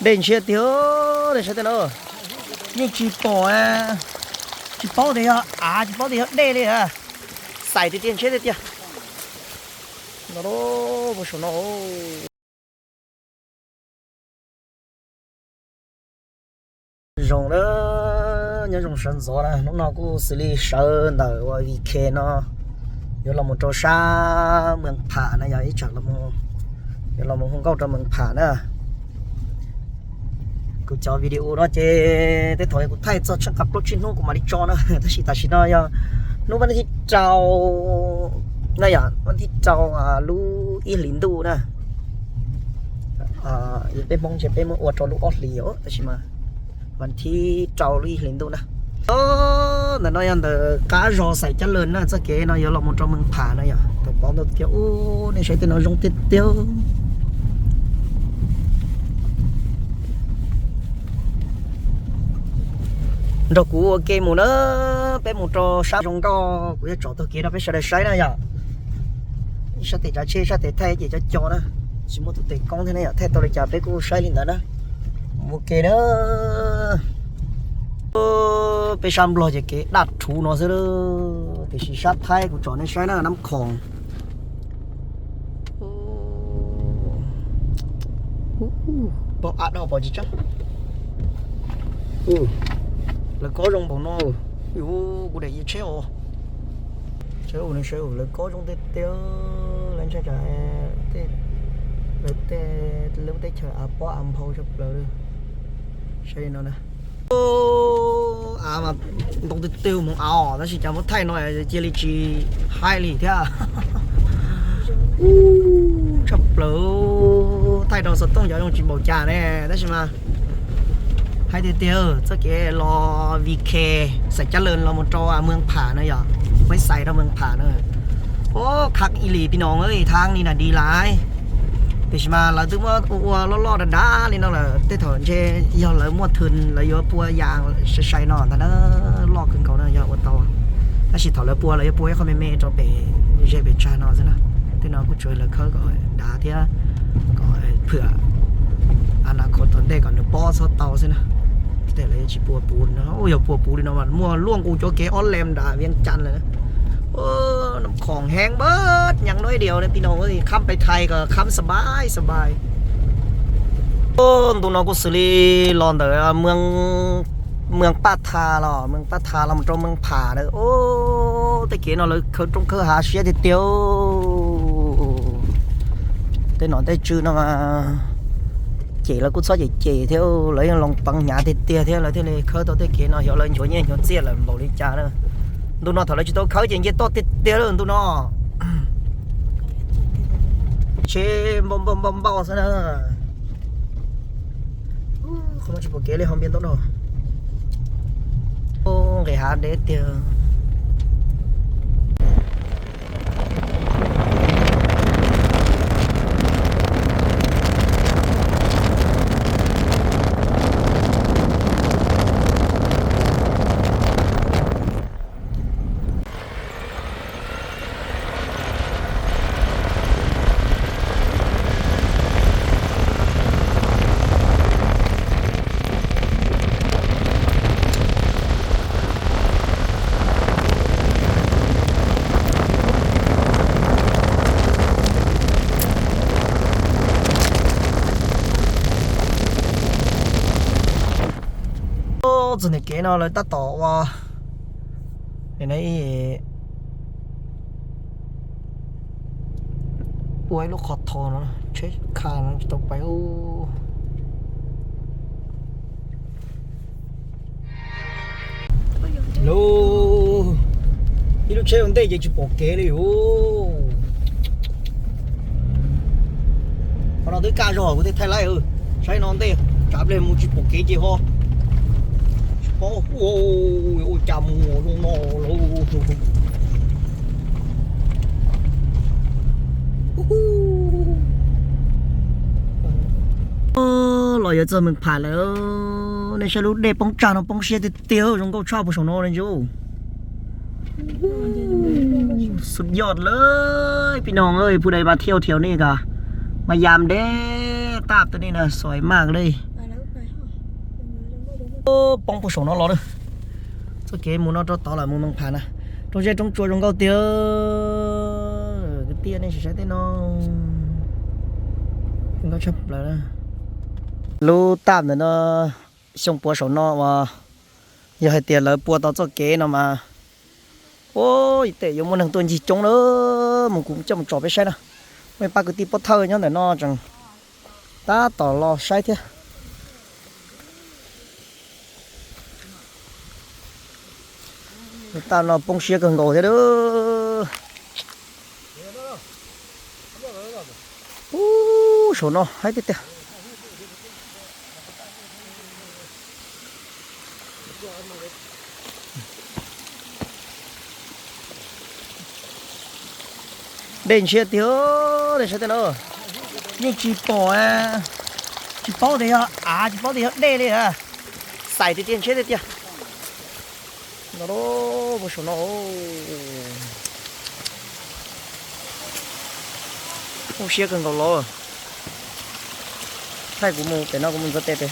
Dej ntshiab tiag, nej saib tej no, yeej tsis pom, tsis paub tias yog av, tsis paub tias yog dej li a. Xais tiag tiag, ntshiab tiag tiag. No, saum no. Zoo na, nyob zoo sawv ntxov na, hnub no kuj xws li sawv ntawm ua V K no, yuav los mus rau sab Mees Pham na, yog ib tsam yuav los mus hu nkauj rau Mees Pham na. Kuv cov video no ces tej thaum kuv thaij txog tsheej kav plaub tsib hnub kuv mam li tso na, tab sis tam sim no yog hnub vas thib rau, na yog vas thib rau lub ib hlis ntuj na. Peb Hmoob ntshe peb muab ua rau lub ob hlis os, tab sis mas vas thib rau lub ib hlis ntuj na. Ntawm no yog ntawm qab zos Xais Cab Lees na, txoj kev no yuav los mus rau Mees Pham na yog. Thaum pom ntau tias ub, nej saib tej no zoo tiag tiag. Nrog kuv ua ke mus na, peb mus rau sab zoo nkauj, kuv yuav tsom tau kev rau peb sawv daws saib na yog. Sab tes tsav tsheb, sab tes thaij ces cov co na, tsis muaj tus tes koob thiab na yog, thaij tau li cas peb kuj saib li ntawd na. Mus ua ke na. Peb sab Nplog ces kev daj rhuv no xwb, tiam sis sab Thaib kuv tsom nej saib na, Nab Khoom. Pom av dhau pom tsis tseeb. Lawv kob zoo npaum no. Kuv daim tsheb os, lawv kob zoo tiag tiag. Lawv ntshai tsam lawv tej, lub teb chaws av pob av nphau tshaj plaws. Saib no na. Av mas ntoo tiag tiag mus av os, tab sis cas muab thaij no cia li tsis haib li thiab. Tshaj plaws, thaij rau xov tooj cov zoo tsis npaum cas ne, tab sis mas haib tiag tiag. Txoj kev los V K, Xais Cab Lees los mus rau Mees Pham na yog, Huaib Xais rau Mees Pham na. Ub, khab ib li pib no, thab ni na di lais. Tiam sis mas lawv twb muab ua ua loj loj dav dav li no lawm, tej thaum ntshe yog lawv muaj thw lawv yuav pua yas sai sai no ntag na, loj kawg nkaus na yog ua tau. Tab sis thaum lawv pua lawv yuav pua ib qho me me rau pem zej pem tsag no xwb na. Tej no kuj tsuas lawv khawb kom dav thiab kom phwm a na kho tom ntej kom nws pob txhob tau xwb na. Tej lawv yuav tsis pua puv li no, yog pua puv li no mas muaj luaj nqus cov kev ob lees nram Vias Cas lawm. Nab Khoom heev npab nyees no ib diaus pib no, khab pais thais kom khab xab npais xab npais. Ntu no kuj xws li los ntawm Mees Paj Thas los, Mees Paj Thas los mus rau Mees Pham na. Ub, tej kev no lawv khawb roob khawb hav siab tiag tiag. Tej nom tej tswv no mas cem lawv kuj txhob cem cem thiab, lawv yeej loo peev hnyav tiag tiag thiab lawv thiaj li khawb tau tej kev no, xyov lawv nchuav nyiaj nchuav txiaj lawm npaum li cas na. Ntu no thaum lawv tsis tau khawb ces nce toj tiag tiag lawm ntu no. Tsheb npau npau npau npau xwb na. Qhov no tsis pom kev li ho npias ntau no. Nqis hav deb tiag. Txog ntawm kev no lawv tab tom ua, ua ib lub qhov thom no, tsheb kha no tsis tau pais. Lub, ib lub tsheb ua ntej ces tsis pom kev li os. Qhov no twb kaj zog kuv thiaj thaij laib, saib no ntej tsav pliag mus tsis pom kev ces ho tsis paub ua cas mus zoo no lauj. Los yuav txog Mees Pham lawm, nej saib lub dej poob tsag no poob siab tiag tiag, zoo nkauj tshaj puas saum no li ntsis. Sut yoj lawm pib noog, phu dai mas thiauj thiau nej kos mas yam deb tab tw nej na, xoais maj li. Poob puag saum no los lawm. Txoj kev mus no rau tod lawm mus Meej Phas na. Roob zeb roob tsua zoo nkauj tiag. Kwv tij nej sim saib tej no. Zoo nkauj tshaj plaws. Lub taj ntawm no, xyoo puav saum no uas yog hais tias lawv pua tau txoj kev no mas, ua ib tes yuav muaj neeg tuaj ncig coob na. Mus kuv coj mus tsom peb saib na. Muaj ib pab kwv tij pov thawj nyob ntawm no tseem tab tom los saib thiab. Lub taj no poob siab kawg nkaus thiab. Ub, saum no haib tiag tiag. Dej ntshiab tiag, dej ntshiab tiag na. Yeej tsis pom, tsis paub tias yog av, tsis paub tias yog dej li. Xais tiag tiag, ntshiab tiag tiag. No, saum no. Poob siab kawg nkaus los. Thaij kuv mus pem no, kuv mus ntxuav tes pem.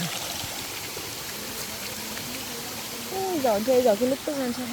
Zaum ntshe zaum kiag lub tuj no ntshe